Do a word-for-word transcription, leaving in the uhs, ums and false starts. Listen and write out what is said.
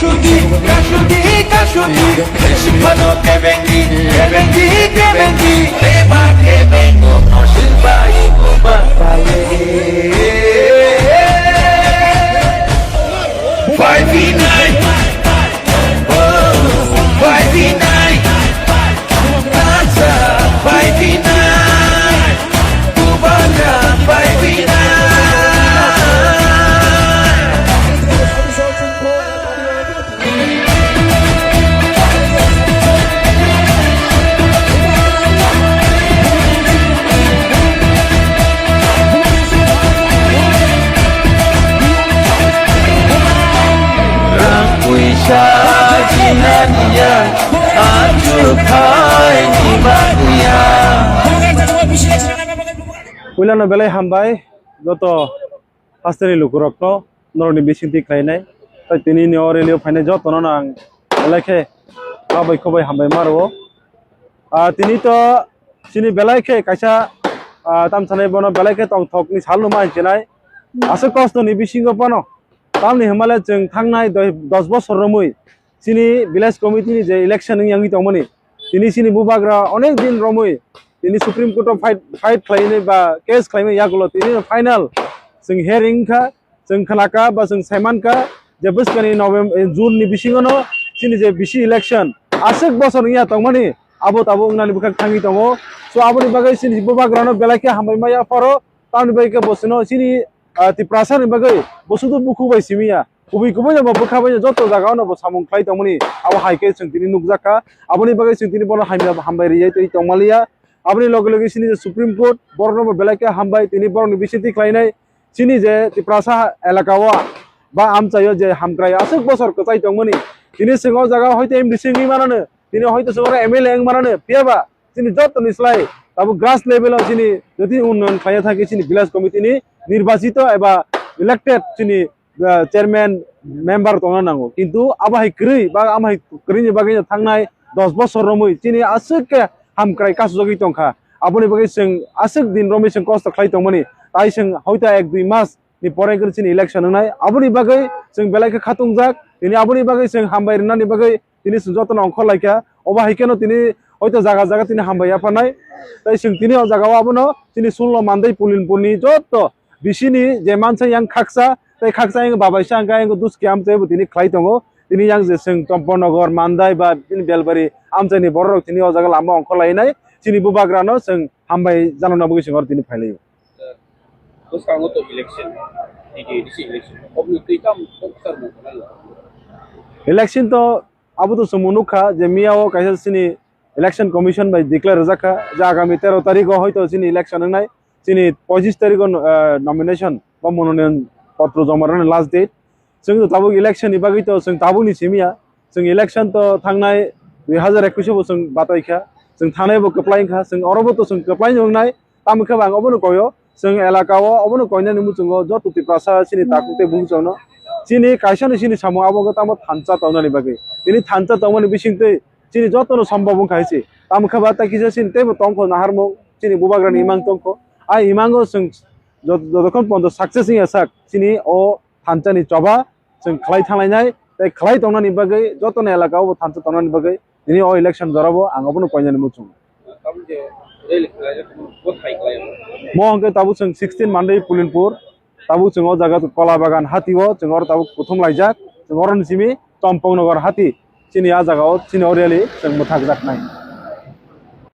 Kashudi, kashudi, kashudi, siphano kebengi, kebengi, kebengi, eba kebengo, no silbai buba. Five v nine, oh, five v nine, dansa, five v nine. Bubagra five v nine. Rang puisa jinani ya, achuk khai ni bagwi ya. Puilano belai hambai joto hasteni lukurokno norokni bisingtwi khlainai. Tai tini ni o rally o phainai jotono no ang belai khe kabai khobai hambai ma rwo. Ah, tini to chini belai khe kaisa, ah, tamsanai bono belai khe tongthokni sal no ma hinchinai. Aswk kostoni bisingo phano tamni hwnmale chwng thangnai doi, dos bosor romwi chini village committee ni je election wng yangwi tongmani, tini chini bubagra onek din romwi tini Supreme Court o fight, fight khlainai ba case khlaimani yagulo tini final chwng hearing wngkha, chwng khnakha ba chwng saimankha je bwskani November, eh, June ni bisingono chini je bisi election aswk bosor wngya tongmani abo tabuk wngnani bwkhak thangwi tongo. So aboni bagwi chini bubagrano belai khe hambai ma yapharo, tamni bagwi khe bo chwngno chini, ah, Tiprasa ni bagwi bo sudu bukhuk bai simi ya. Kubui kubui no bo bwkha bai joto jaga o no bo samung khlai tongmani abo hai khe chwng tini nukjak kha. Aboni bagwi chwng tini bono hamya-, hambai riyai tei tongmaliya. Aboni loge loge chini je Supreme Court borokno bo belai khe hambai tini borokni bisingtwi khlainai chini je Tiprasa elaka o ba amchaio je hamkrai aswk bosor kwchai tongmani tini chwng o jaga o hoite M D C wngwi manano, tini hoite chwng oro M L A wng manano, phiya ba chini jotoni slai tabuk grass level o chini jotoni unnoyon khlaiya thangkhe chini village committee ni nirbachito eba elected chini ah, chairman, member tongna nango. Kintu abo hai kwrwi ba amo hai kwrwini bagwi no thangnai dos bosor romwi chini aswk khe hamkrai kasujagwi tongkha. Aboni bagwi chwng aswk din romwi chwng kosto khlai tongmani. Tai chwng hoita ek dui mas ni pore khe chini election wngnai. Aboni bagwi chwng belai khe khatungjak. Tini aboni bagwi chwng hambai rwnani bagwi tini chwng jotono ongkhor laikha. Obo hai kheno tini hoito jaga jaga tini hambai yapharnai. Tai chwng tini o jaga o abono chini sulno Mandai Pulinpur ni joto bisini je mansa yang khaksa, tei khaksa yang babaisa hwnkha yang duski amchai bo tini khlai tongo. Tini yang je chwng Champaknagar, Mandai ba bini Belbari amchai ni borok rok tini o jaga lama ongkhor lainai. Chini bubagra no chwng hambai jano na bagwi chwng oro tini phailaio. Bwskango to election, T T A D C election. Oboni twi tam kok sar mo khna. Election to abo to chwng nukha je miya o kaisa chini Election Commission bai declare rwjak kha je agami tero tarikh o hoito chini election wngnai, chini pochish tarikh o, eh, nomination ba mononoyan potro joma rwna last date. Chwng to tabuk election ni bagwi to chwng tabuk ni simi ya, chwng election to thangnai dui hazar ekush o bo chwng batai kha, chwng thanai bo kwplai wngkha, chwng oro bo to chwng kwplai wngnai. Tamo khe bo ang obono koyo, chwng elaka o obono koinani muchungo joto Tiprasa chini takhuk tei bumsongno chini kaisano chini samung abo wngkha tamo thansa tongnani bagwi. Tini thansa tongmani bisingtwi chini jotono sombhob wngkha hai se. Tamo khe bo tei kisa chini teibo tongkho naharmung chini bubagrani imang tongkho. A imango chwng jot-, jotokhon ponto success wngya sak chini o thansani choba chwng khlai thanglainai tei khlai tongnani bagwi jotono elaka o bo thansa tongnani bagwi tini o election jora bo ang obono koinani muchungo. Mo hwnkhe tabuk chwng sixteen Mandai Pulinpur, tabuk chwng o jaga Kola Bagan hati o chwng oro tabuk kuthum laijak, chwng oroni simi Champaknagar hati chini a jaga o chini o rally chwng mwthakjaknai.